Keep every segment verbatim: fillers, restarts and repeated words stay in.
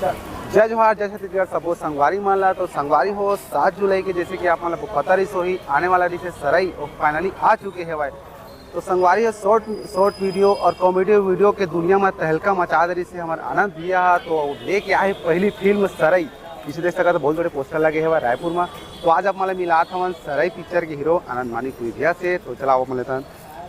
जय जोहार, जय छत्तीसगढ़, सबो संगवारी मन ला। तो संगवारी हो, सात जुलाई के, जैसे कि आप मन ला पता रहिस होही, आने वाला रहिस हे सरई, और finally आ चुके हवय। तो संगवारी हो, short, short video और comedy video के दुनिया में तहलका मचा दे रहिस हे हमर आनंद भैया ह। तो लेके आए पहली फिल्म सरई, पीछे देख सकत हो, बहुत बड़े poster लगे हवय रायपुर में। तो आज आप मन ला मिलात हवन सरई पिक्चर के हीरो आनंद मानिक पुरी भैया से। तो चला, आप मन लेथन।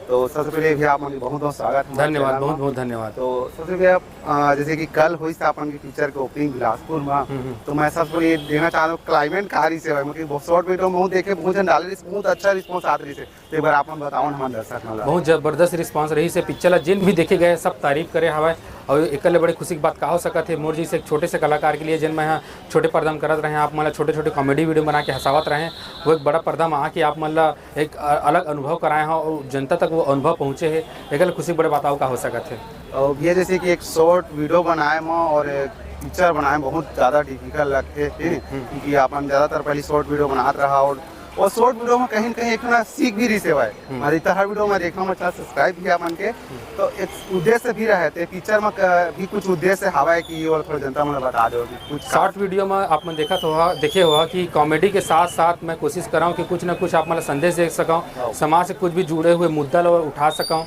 तो सबसे पहले भैया, आप मन के बहुत बहुत स्वागत हमारे धन्यवाद, channel बहुत में। बहुत धन्यवाद। तो सबसे पहले आप, अ, जैसे कि कल होइस अपन के पिक्चर के opening बिलासपुर में, हम्म, हम्म। तो मैं सबसे पहले ये देना चाहत हूँ, climate का रहिस हे भाई, मतलब बहुत short video में बहुत देखे, बहुत जन डाले रहिस, बहुत अच्छा response आत रहिस हे। तो एक बार आप मन बताओ ना हमारे दर्शक मन ला। बहुत जबरदस्त response रहिस हे पिक्चर ला, जिन भी देखे गए सब तारीफ करे हवय। और एकर ले बड़े खुशी की बात का हो सकत हे, मोर जैसे एक छोटे से कलाकार के लिए, जिन मैं यहाँ छोटे पर्दा में करत रहे, आप मन ला छोटे छोटे comedy video बना के हंसावत रहे, वो एक बड़ा पर्दा में आके आप मन ला एक अ-, अलग अनुभव कराए हो और जनता तक वो अनुभव पहुँचे हे, एकर ले खुशी के बड़े बात अउ का हो सकत हे। और भैया, जैसे कि एक short video बनाए म और एक पिक्चर बनाए म बहुत ज़्यादा difficult लगथे, ठीक है? हम्म, हम्म। क्योंकि अपन ज़्यादातर पहले short video बनात रहा और, और short video में कहीं न कहीं एक ना सीख भी रहिस हे भाई। हम्म। और इतना हर video में देखा, मतलब subscribe भी अपन के, हम्म। तो एक उद्देश्य भी रहे, तो पिक्चर में क-, भी कुछ उद्देश्य हवय कि ये वाला थोड़ा जनता मन ला बता दो कि कुछ short video में आप मन देखत होहा, देखे होहा कि comedy के साथ साथ मैं कोशिश कर रहा हूँ कि कुछ ना कुछ आप मन ला संदेश दे सकूँ, हाँ। समाज से कुछ भी जुड़े हुए मुद्दा ला उठा सकूँ।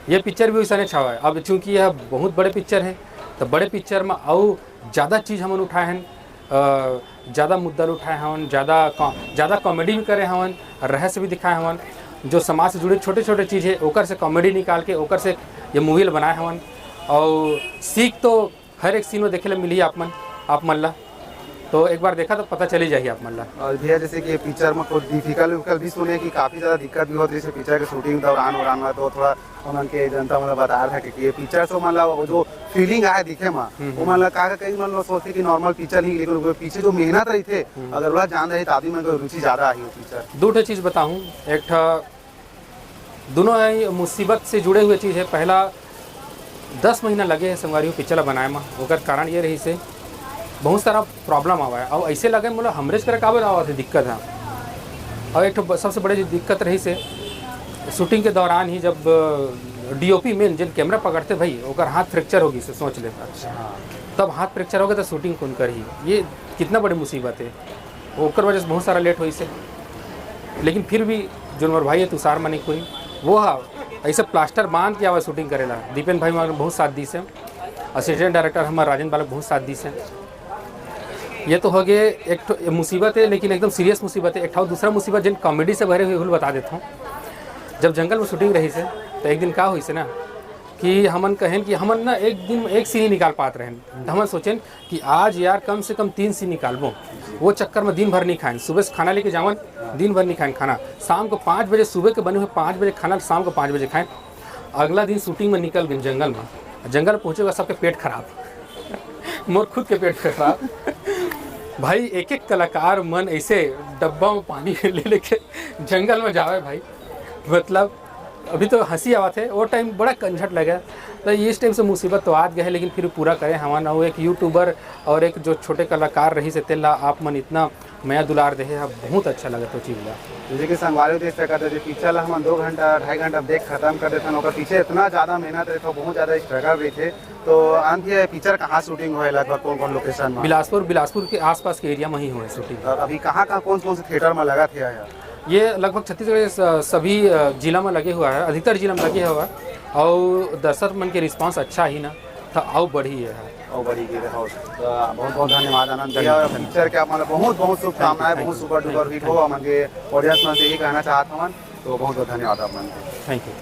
ये पिक्चर भी वैसने छावा है। अब चूंकि यह बहुत बड़े पिक्चर है, तो बड़े पिक्चर में अउ ज़्यादा चीज़ हमन उठाए हन, अ, ज़्यादा मुद्दा ल उठाए हवन, ज़्यादा कॉ-, ज़्यादा comedy भी करे हवन, रहस्य भी दिखाए हवन। जो समाज से जुड़े छोटे छोटे चीज़ है, ओकर से comedy निकाल के ओकर से ये movie ल बनाए हवन। और सीख तो हर एक scene में देखे ला मिलही आप मन, आप मन ला। तो एक बार देखा तो पता चली जाही आप मन ला। और भैया, जैसे कि ये पिक्चर में कुछ difficult विफिकल्ट भी सुने कि काफ़ी ज़्यादा दिक्कत भी होत रहिस हे पिक्चर के shooting दौरान, वौरान में, तो थोड़ा हमन के जनता मन ला बता रहा कि ये पिक्चर से मन ला वो जो feeling आए दिखे मा, हम्म, वो हम्म। मन ला का, का कई मन ला सोचथे कि normal पिक्चर ही, लेकिन वो पीछे जो मेहनत रहिथे, हम्म। अगर वह जान रही तो आदमी मन के रुचि ज़्यादा आही वो पिक्चर। दू ठो चीज़ बताहूँ, एक ठा दोनों ही मुसीबत से जुड़े हुए चीज़ है। पहला दस महीना लगे है संगवारी हो पिक्चर ला बनाए मा, ओकर कारण ये रहिस हे बहुत सारा problem आवा है। और ऐसे लगे मोला हमरेच करा काबर आवा थे दिक्कत है। और एक ठो ब-, सबसे बड़े जो दिक्कत रहिस हे shooting के दौरान ही जब, अ, DOP main जिन camera पकड़ते भाई, ओकर हाथ fracture हो गइस हे, सोच ले। अच्छा, हाँ। तब हाथ fracture हो गया तो shooting कौन करही? ये कितना बड़ी मुसीबत है। ओकर वजह से बहुत सारा late होइस हे। लेकिन फिर भी जो मोर भाई है तुषार मानिक पुरी, वो हा ऐसे plaster बांध के आवा shooting करेला। दीपेन भाई हमारे बहुत साथ दीस हे, assistant director हमारे राजन बालक बहुत साथ दीस हे। ये तो हो गए एक ठो, ये मुसीबत है, लेकिन एकदम serious मुसीबत है। एक ठो दूसरा मुसीबत जिन comedy से भरे हुए हुल बता देता हूँ। जब जंगल में shooting रहिस हे, तो एक दिन का होइस हे ना कि हमन कहेन कि हमन ना एक दिन एक scene ही निकाल पात रहेन, तो हमन सोचेन कि आज यार कम से कम तीन scene निकालबो। वो चक्कर में दिन भर नहीं खाएन, सुबह से खाना लेके जावन, दिन भर नहीं खाएन खाना। शाम को पाँच बजे, सुबह के बने हुए पाँच बजे खाना, शाम को पाँच बजे खाएन। अगला दिन shooting में निकल गए जंगल में, जंगल पहुँचे हुआ सबके पेट खराब, मोर खुद के पेट खराब। भाई, एक एक कलाकार मन ऐसे डब्बा में पानी ले लेके जंगल में जावे भाई, मतलब अभी तो हंसी आवत है, वो time बड़ा कंझट लगे। तो इस time से मुसीबत तो आत गए, लेकिन फिर पूरा करे हवन। और एक YouTuber और एक जो छोटे कलाकार रहिस हे, तेला आप मन इतना मया दुलार देहे हे, बहुत अच्छा लगा तो चीज ला। जैसे कि संगवारी देख सकत हो, जो पिक्चर ला हमन दो घंटा, ढाई घंटा देख खत्म कर देथन, ओकर पीछे इतना ज्यादा मेहनत रहिथे, बहुत ज्यादा struggle रहिथे। तो अंत ये पिक्चर कहाँ shooting होए, लगभग कौन कौन location में? बिलासपुर, बिलासपुर के आसपास के area में ही होए shooting। और अभी कहाँ कहाँ, कौन कौन से theatre में लगा थे यार? ये लगभग छत्तीसगढ़ के स-, सभी, अ, जिला में लगे हुआ है, अधिकतर जिला में लगे हुआ है। और दर्शक मन के response अच्छा ही ना था, अउ बढ़ी है। अउ बढ़ी के रहो। तो बहुत बहुत धन्यवाद आनंद भैया, और पिक्चर के आप मन ला बहुत बहुत शुभकामनाएं, बहुत super duper hit हो। हमन के audience मन से यही कहना चाहत हवन, तो बहुत बहुत धन्यवाद आप मन के। Thank you।